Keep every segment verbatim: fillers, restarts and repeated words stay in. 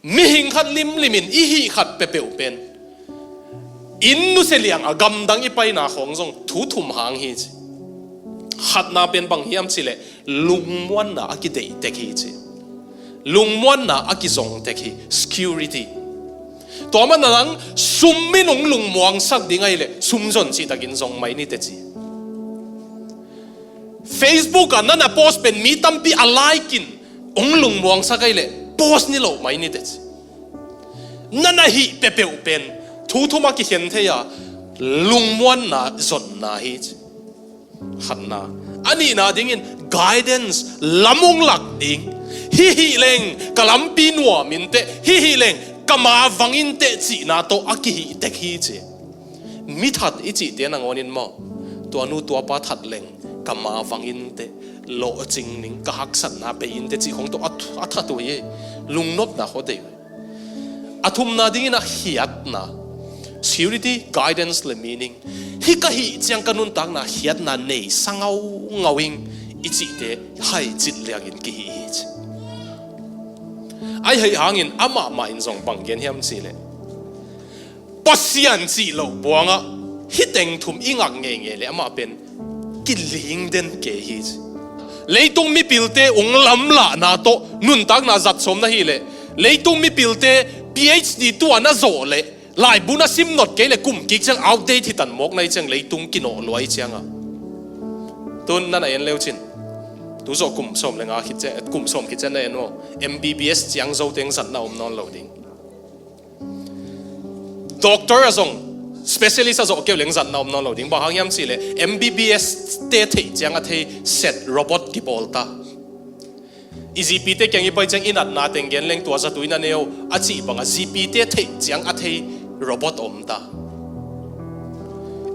Mihing khat limlimin i hih khat peuhpeuh pen inn nusia liang a gamdang i paina khawng zong thu thum hang hi ci. Khatna pen bang hiam cihleh lungmuanna a kideihtek hi ci. Lungmuanna a kizongtek hi, security. Tua mana lang sum in hong lungmuangsak ding ahileh sum zon cihtakin zong mai nite ci. Facebook ah nana post pen mi tampi a like in hong lungmuangsak ahileh post ni lo mai nite ci. Nana hih peuhpeuh pen thu thum a kikhen thei a lungmuanna zonna hi ci. Khatna. A nihna dingin guidance, lam hong lak ding. Hih hih leng ka lampi nuam inteh, hih hih leng ka ma vang inteh cihna tawh a kihihtek hi ci. Mi that i cihte nangawnin maw, tua nu tua pa that leng ka ma vang inteh, lawhcing ning, ka haksatna bei inteh cih khong tawh a, a that uh hi. Lungnopna khuate uh hi. A thumna dingin a khiatna, security, guidance le meaning. Hih ka hih ciang ka nuntakna khiatna nei sa ngaungau ing i cihte hai cit liangin kihih hi ci. Ahi hangin amah mah in zong bang gen hiam cihleh Pasian cih loh buangah hih teng thum i ngak ngeingei le amah pen kiling den kei hi ci. Leitung mipilte ung lamlahna tawh nuntakna zat sawm na hileh leitung mipilte PhD tua na zawh leh laibu na sim not kei le kum kik ciang outdate hi tan mawk na hi ciang leitung kinawh luai cianga tun na na en leu cin. Tu zawh kum sawm le nga khit ciang, kum sawm khit ciang na en maw? MBBS ciang zo teng zatna om nawn lo ding. Doctor a zong, specialist a zawh keu leng zatna om nawn lo ding. Bang hang hiam cihleh MBBS te theih ciang a thei set robot kibawl ta. I GP te kiang i pai ciang i natna teng gen leng tua zatu i na neu a cih banga GP te theih ciang a thei robot om ta.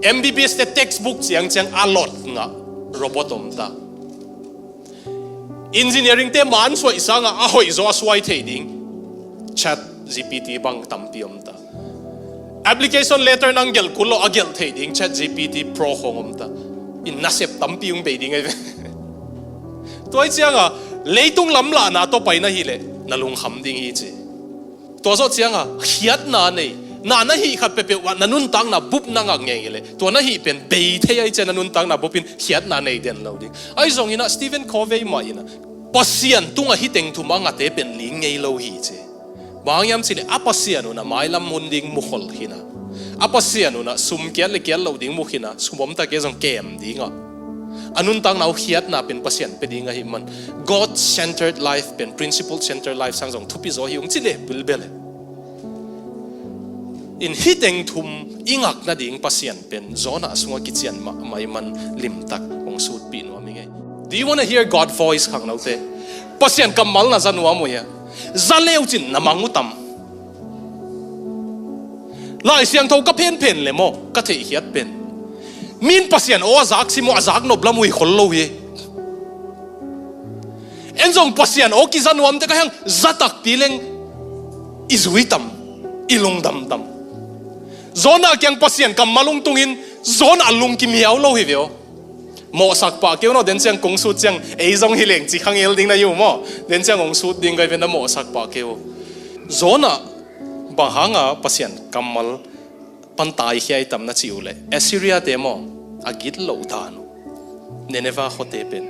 MBBS te textbook ciang ciang a lot ngah robot om ta. Engineering te man suai sanga a hoih zaw a suai thei ding ChatGPT bang tampi om ta. Application letter nang gelh kul lo a gelh thei ding ChatGPT Pro khong om ta. In nasep tampi ung bei ding ai ve. Tuai cianga leitung lamlahna tawh pai na hileh na lungkham ding hi ci. Tua zawh cianga khiatna nei, na na hih khat peuhpeuh ah na nuntakna bup na ngak ngei leh tua na hih pen bei thei ai cian na nuntakna bupin khiatna nei den lo ding. Ai zongin ah Stephen Covey mah in ah Pasian tungah hih teng thum a ngate pen ling ngei lo hi ci. Bang hang hiam cihleh a Pasian unah mailam hun ding mukhol khin a, a Pasian unah sum kiat le kiat loh ding mukhin a, sum om tak e zong kem dingah a nuntakna uh khiatna pen Pasian pe ding ahih man God-centered life pen principle-centered life sang zong thupi zaw hi ung ci le bilbel e. In hih teng thum i ngak nading Pasian pen Jonah sungah kician mahmah ih man limtak hong sutpih nuam ing ei. Do you want to hear God voice khangnote? Pasian kammal na za nuam uh hia? Za leu cin na mang uh tam? Lai Siangtho ka phenphen le maw ka theihkhiat pen min Pasian aw a zak sim uh a zak nop lam uh hi khol lo hi. En zong Pasian aw kiza nuamte ka hiang za takpi leng i zui tam, i lungdam tam? Jonah kiang Pasian kammal hong tungin Jonah lung kimiau lo hi ve aw. Mawhsak pah keu no, den ciang kong sut ciang ei zong hi leng ci khangel ding na hi uh maw? Den ciang hong sut ding gai ve na mawhsak pah keu. Jonah bang hanga Pasian kammal pan taikhia i tam na ci uh leh Assyria te maw a git loh dan uh. Nineveh khuate pen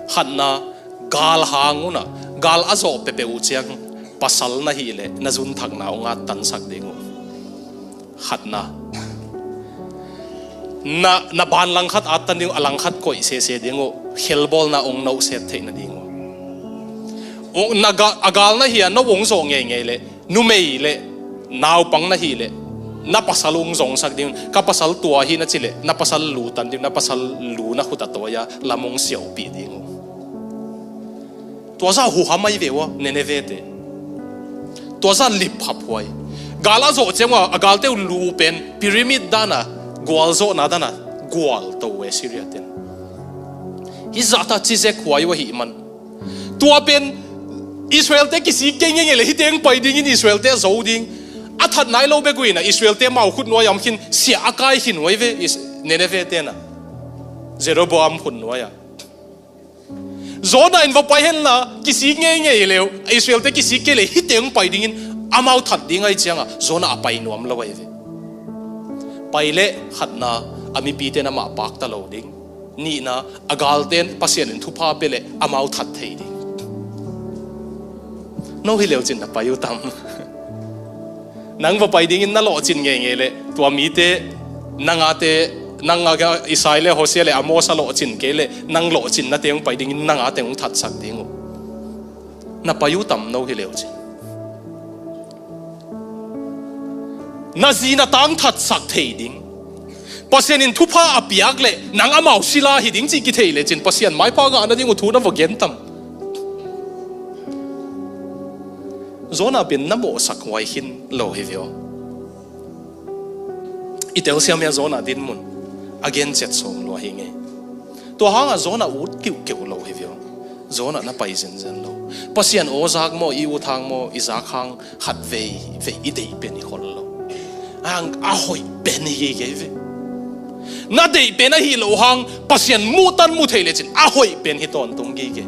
khatna gal hang unah gal a zawh pepeh uh ciang pasal na hih leh na zunthakna hong at tansak ding uh. Khatna na, na ban langkhat attan ding uh, a langkhat koih sese ding uh, khelbawlna hong nohset theih nading uh. Ung, na ga, a gal na hia no hong zawh ngeingei leh numei leh naupang na hih leh na pasal hong zongsak ding uh, ka pasal tua hi na ci leh na pasal lu tan ding uh, na pasal lu na khut a tawi a lam hong siauhpih ding uh. Tua zah huham ahi ve ua Nineveh te. Tua zah lip haphuai. Gal a zawh ciang ua a galte uh lu pen pyramid dana gualzawhna dana gual to uh e Syria ten. Hih zah ta cizek huai uh ahih man tua pen Israel te kisik kei ngenge le hih teng pai dingin Israel te zo ding. A that nai lo bek uh ina Israel te mau khut nuai a om khin siah a kai khin uh ahi ve Is-, Nineveh tena Jeroboam khut nuai a. Jonah in va pai henla kisik ngeingei leu, Israelte kisik kei le hite hong pai dingin amau that ding ahi cianga Jonah a pai nuam lo ahi ve. Pai le khatna, a mipite na mah pakta lo ding. Nihna, a galten Pasian in thupha pia le amau that thei ding. No hi leu cin na pai uh tam? Nang va pai dingin na lawhcin ngeingei le tua mite, nang ate, nang a Isai le Hosea le Amos a lawhcin kei le nang lawhcin nate hong pai dingin nang ate hong thatsak ding uh. Na pai uh tam no hi leu cin? Na zi na tang thatsak thei ding, Pasian in thupha a piak le nang amau sila hi ding cih kithei le cin Pasian maipha ngah nading uh thu na va gen tam? Jonah pen na mawhsak huai khin lo hi vio. I telsiam hia Jonah dinmun? A gen ciat sawm lua hi ngei. Tua hanga Jonah ut kiuhkeuh lo hi vio. Jonah na pai zenzen lo. Pasian aw zak maw, i ut hang maw, i zak hang khat vei vei i deih pen i khol lo. Ang a hoih pen hi kei ve. Na deih pen ahi lo hang Pasian muhtan mu thei lecin a hoih pen hi tawntung gige.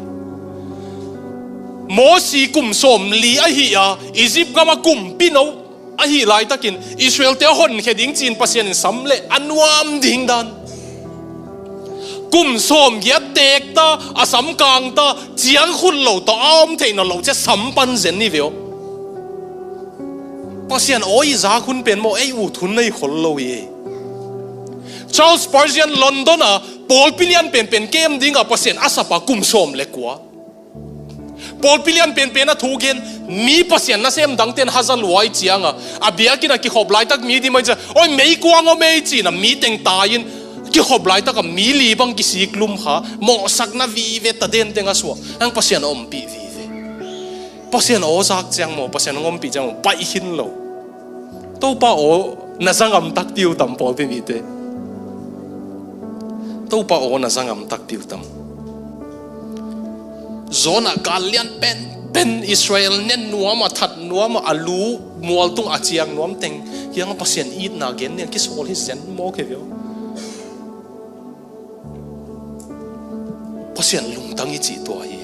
Mosi kum sawm li ahi a Egypt gama kumpi no ahi laitakin Israelte a honkhia ding cin Pasian in sam le a nuam ding dan. Kum sawm giat teekta, a sam kangta, ciang khut lo tawh a om theih nawn lo cia sam pan zen ni veo. Pasian aw i zak hun pen maw ei ut hun nei khol lo hi. Charles Spurgeon London a pawlpi lian penpen kem dinga Pasian a sapa kum sawm le kua. Pawlpi lian penpen a thugen mi Pasian nasem dangten haza luai cianga a biakinn a kikhop laitak mi di mai cia, oi meikuang om ei cina mi teng tai-in kikhop laitaka mi li bang kisik lum kha, mawhsakna vive ta den teng a suah. Ang Pasian a ompih vive. Pasian aw zak ciang maw, Pasian a ompih ciang maw, paih khin lo. Topa aw na zangam takpi uh tam pawlpi mite? Topa aw na zangam takpi uh tam? Jonah gal lian penpen Israel nen nuama, that nuama, a lu mualtung a ciang nuam teng kianga Pasian itna gen nia kisawl hi zen mawk he veo. Pasian lungtang i cih tua hi.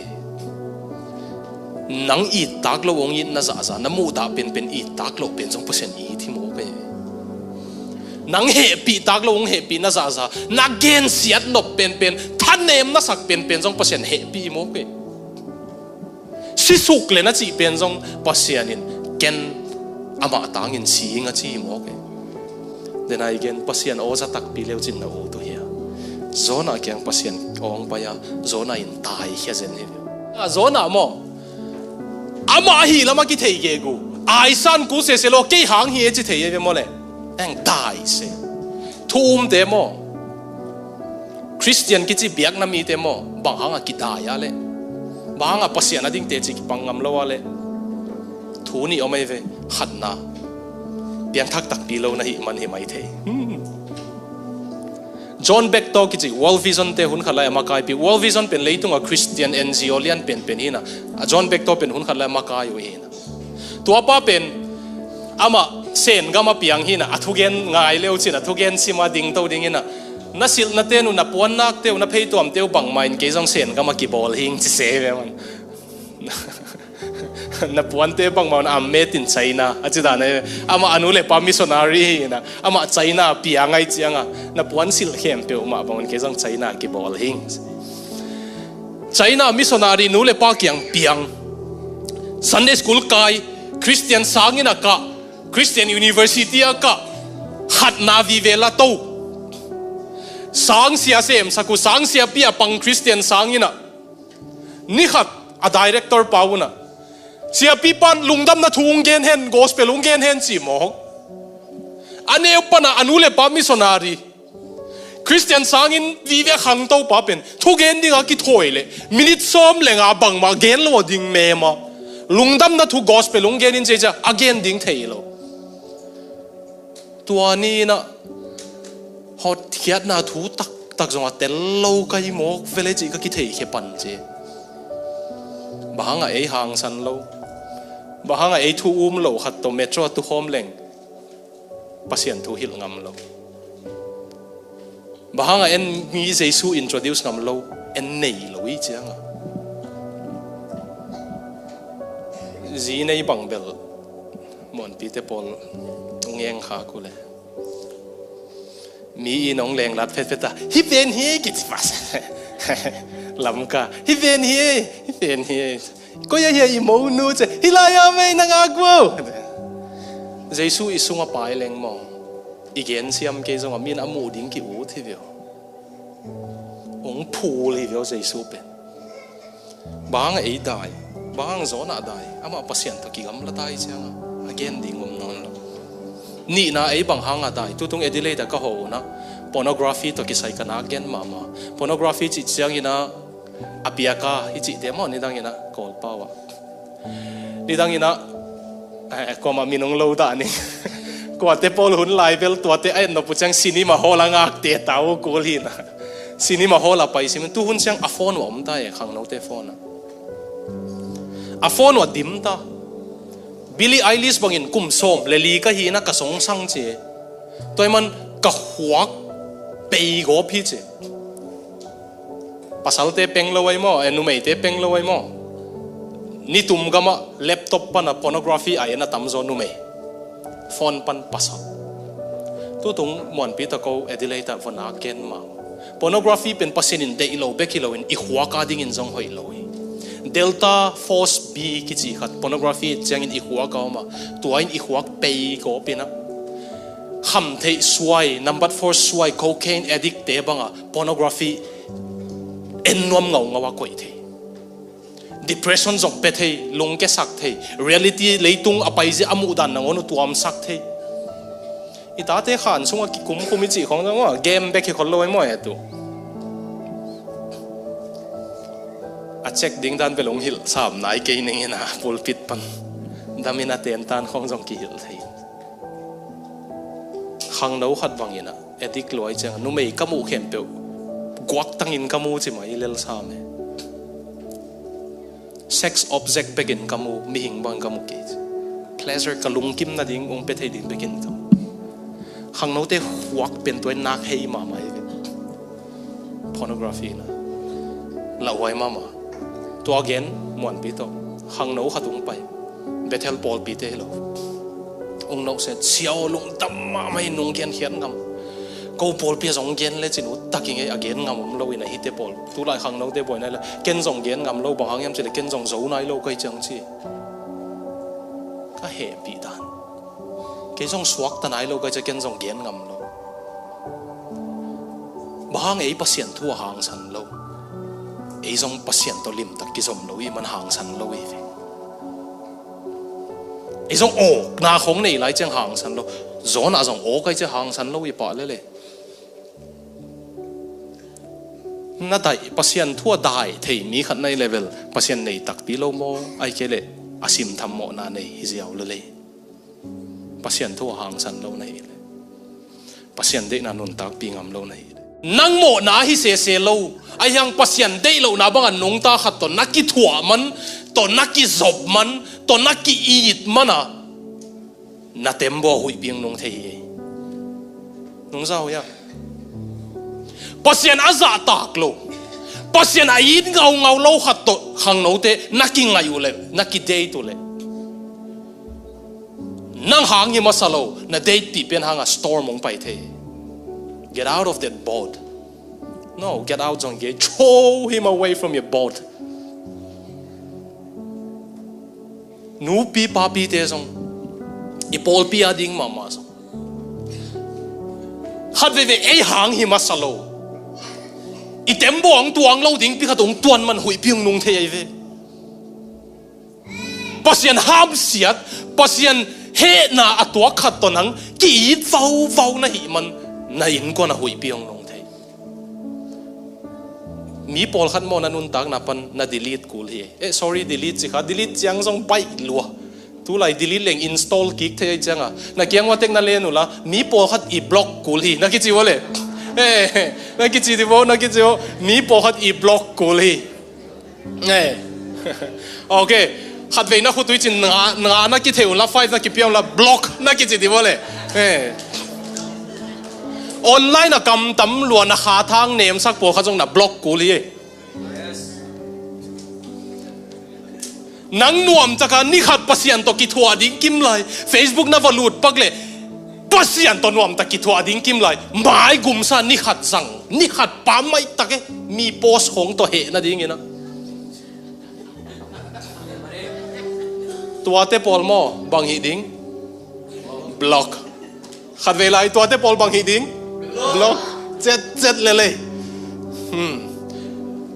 Nang ittak lo hong itna zahzah, na muhdah penpen ittak lo pen zong Pasian it hi mawk hi. Nang hehpihtak lo hong hehpihna zahzah, na gensiat nop penpen, thanem na sak penpen zong Pasian hehpih hi mawk hi. Sisuk le na cih pen zong Pasian in ken amah tangin si ing a ci hi mawk hi. Denai gen Pasian aw za takpi leu cin na ut uh hia? Jonah kiang Pasian awng pai a, Jonah in tai khia zen hi. A Jonah maw amah ahi lama kithei gegu aisan ku sese lo kei hang hi e ci thei e ve maw le. Eng tai se. Thu umte maw, Khristian kici biakna mite maw, bang hanga kidai a le, bang hanga Pasian a dingte ci kipang ngam lo a le? Thu nih om ei ve. Khatna, piangthak takpi lo na hih man hi mai thei. Hmm. John Bechtel kici World Vision te hun khat lai a makaipi. World Vision pen leitunga Khristian N G O lian penpen hina. A John Bechtel pen hun khat lai a makai uh hina. Tuapa pen amah Sen gama piang hina, a thugen ngai leu cin, a thugen sima dingto dingina, na silhnate uh, na puannakte uh, na pheituamte uh bangma in kei zong Sen gama kibawl hing ci se ve man. Na puante bangma un a met in China a ci dan e. Amah a nu le pa missionary hina, amah China a piang ai cianga, na puan silh khempeuh mah bang un kei zong China kibawl hing. China missionary nu le pa kiang piang. Sunday school kai, Khristian sangin a kah, Khristian university a kah, khatna vive la to. Sangsia semsak uh, sangsiapi a pang Khristian sangin a, ni khat a director pa un a, siapi pan lungdamna thu hong gen hen, gospel hong gen hen ci mawk. A neu pana a nu le pa missionary, Khristian sangin vive khangto pa pen thugen dinga kithawi le minit sawm le nga bangmah gen lo ding mema. Lungdamna thu gospel hong gen in ci cia a gen ding thei lo. Tua ni-in a hotkhiatna thu taktak zong a tel lo ka hi mawk vele cih ka kithei khia pan ci. Bang hanga ei hangsan lo, bang hanga ei thu um lo khat tawh metro a tukhawm leng Pasian thu hilh ngam lo. Bang hanga en mi Jesu introduce ngam lo, en nei lo i cianga. Zi nei bang bel muanpite pawl ngeng kha kule. Mi in hong lenglat phetphet a, "Hi pen hi," kici pas. Lamka, "Hi pen hi, hi pen hi. Koi a hia i monu?" ci, "Hi lai a mei na ngak vo." Jesu i sung a pai leng maw, i gen siam kei zong a min a muh ding ki-ut hi veu. Hong phul hi veu Jesu pen. Bang ei dai, bang Jonah dai, amah Pasian tawh kigamla dai cianga a gen ding om nawn lo. Nihna, ei bang hanga dai, tutung Adelaide ah ka hawh unah pornography tawh kisai ka nak gen mahmah. Pornography cih cianginah a piaka i cihte maw, nidanginah Kawlpau ah. Nidanginah, eh, kuamah min hong lo dah ni. Kuate pawl hun lai bel tuate a etnop uh ciang cinema hall a ngakte ta uh kul hinah. Cinema hall a pai simin tu hun ciang a phone uh a om ta e, khangnote phone ah. A phone uh a dim ta. Billie Eilish bangin kum sawm le li ka hina ka songsang ci. Tua i man ka huak pei gawp hi ci. Pasalte peng lo ai maw, eh, numeite peng lo ai maw. Nitum gamah laptop pana pornography a en a tamzaw numei. Phone pan pasal. Tutung muanpi ta ko Adelaide ah va nak gen mah. Pornography pen Pasian in deih lo bek hi loin i huak a dingin zong hoih lo hi. Delta Force B kici khat pornography ciangin i huak a om a, tua in i huak pei gawp inah. Khamtheih suai, number four suai, cocaine addict te banga pornography en nuam ngaungau a koih thei. Depression zong pia thei, lungkiasak thei, reality leitung a paizia a muhdan nangawn uh tuamsak thei. I tate khan sungah kikumkum i cih khong zong maw, game bek hi khol lo ai maw e tu. A check ding dan bel hong hilh sam nai kei ning ina pulpit pan. Damin a tentan khong zong kihilh thei. Khangno khat bangin ah, addict luai ciang, numei ka muh khempeuh guaktangin ka mu ci mai lel sam e. Sex object bekin ka mu, mihing bang ka mu kei ci. Pleasure ka lungkim nading hong pia thei ding bekin ka mu. Khangnote huak pen tua in nak hei mahmah hi ve. Pornography na lauhuai mahmah. Tua gen muanpi tawh khangno khat hong pai. Bethel pawlpite hi lo. Hong nohset, "Sia aw, lungdam mahmah hi, nong genkhiat ngam. Ko pawlpi a zong gen lecin uttakin ei a gen ngam om lo in a hite pawl. Tulai khangnote buai nai la, ken zong gen ngam lo, bang hang hiam cih leh ken zong zo nai lo ka hi ciang," ci. Ka hehpih dan. Kei zong suakta nai lo ka hi ciang ken zong gen ngam lo. Bang hang ei Pasian thu a hangsan lo. Ei zong Pasian tawh limtak kizom lo i man hangsan lo i ve. Ei zong awkna khong nei lai ciang hangsan lo. Jonah zong awk ai ciang hangsan lo i pah lele. Na daih, Pasian thu a daih thei mi khat na hih leh bel Pasian nei takpi lo maw? Ahih kei leh a simtham mawhna nei hi ziau lele. Pasian thu a hangsan lo na hih leh, Pasian deihna nuntakpih ngam lo na hih leh, nang mawhna hi sese lo. Ahi hang Pasian deih lohna banga nungta khat tawh na kithuah man, tawh na kizop man, tawh na ki-it mana na tembaw huihpi hong nung thei hi. Nungza uh hiam? Pasian a zahtak lo, Pasian a it ngaungau lo khat tawh khangnote na kingaih uh leh, na kidate uh leh, nang hang hi masa lo, na datepih pen hanga storm hong pai thei. Get out of that boat. No, get out zong hi kei, throw him away from your boat. Nupi papite zong, i pawlpi a ding mahmah zong, khat veivei ei hang hi masa lo, i tembaw hong tuang lo ding pi khat hong tuan man huihpi hong nung thei ai ve. Pasian hamsiat, Pasian hehna a tuak khat tawh nang ki-it vauvau na hih man, na innkuan a huihpi hong nung thei. Mi pawlkhat maw na nuntakna pan na delete kul hi. Eh, sorry, delete ci kha, delete ciang zong baih lua. Tulai delete leng install kik thei ai cianga na kiang uatek na len uh la, mi pawlkhat i block kul hi na kici uh le. Eh, na kici di vo, na kici vo, mi pawlkhat i block kul hi. Eh. Ok. Khat vei na khutui cin nga, nga na kithei un la, five na kipia un la, block na kici di vo le. Eh. Online a kam tam lua na kha thang nemsak pawlkhat zong na block kul hi. Nang nuamtaka nikhat Pasian tawh kithuah ding kimlai, Facebook na va lut pak leh Pasian tawh nuamtak kithuah ding kimlai, maigumsa nikhat zang, nikhat pa maitak e, mi post khong tawh heh nadingin a. Tuate pawl maw, bang hih ding? Block. Khatvei lai tuate pawl bang hih ding? Block. Cet cet lelei. Hmm.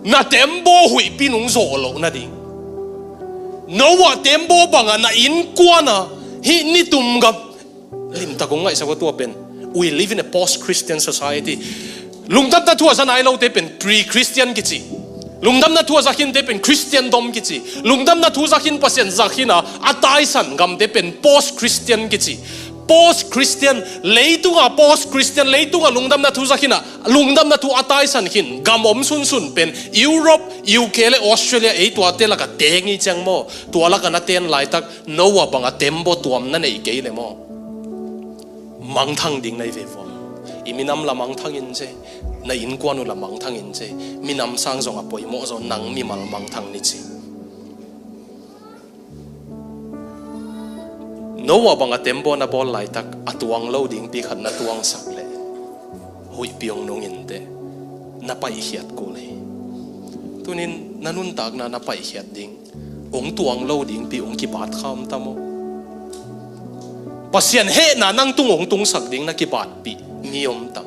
Na tembaw huihpi nung zawh loh nading. Noah tembaw banga na innkuana hih nitum gam limtak hong ngaihsak aw tua pen. We live in a post-Christian society. Lungdamna thu a za nai lote pen pre-Christian kici. Lungdamna thu a za khinte pen Christendom kici. Lungdamna thu za khin, Pasian za khin a a taisan gamte pen post-Christian kici. Post-Christian, leitunga post-Christian, leitunga lungdamna thu za khin a lungdamna thu a taisan khin gam om sunsun pen Europe, U K le Australia, ei tuate laka teng hi ciang maw. Tua laka na ten laitak Noah banga tembaw tuam na nei kei le maw, mangthang ding na hi ve vua. I minam la mangthang in ce, na innkuan uh la mangthang in ce. Minam sang zong a poimawh zaw, nang mimal mangthang ni ci. Noah banga tembaw na bawl laitak a tuang lo dingpi khat na tuangsak leh huihpi hong nung inteh, na paihkhiat kul hi. Tunin na nuntakna na paihkhiat ding, hong tuang lo dingpi hong kibat kha om tam aw. Pasian hehna nang tung hong tungsak ding na kibatpih mi om tam.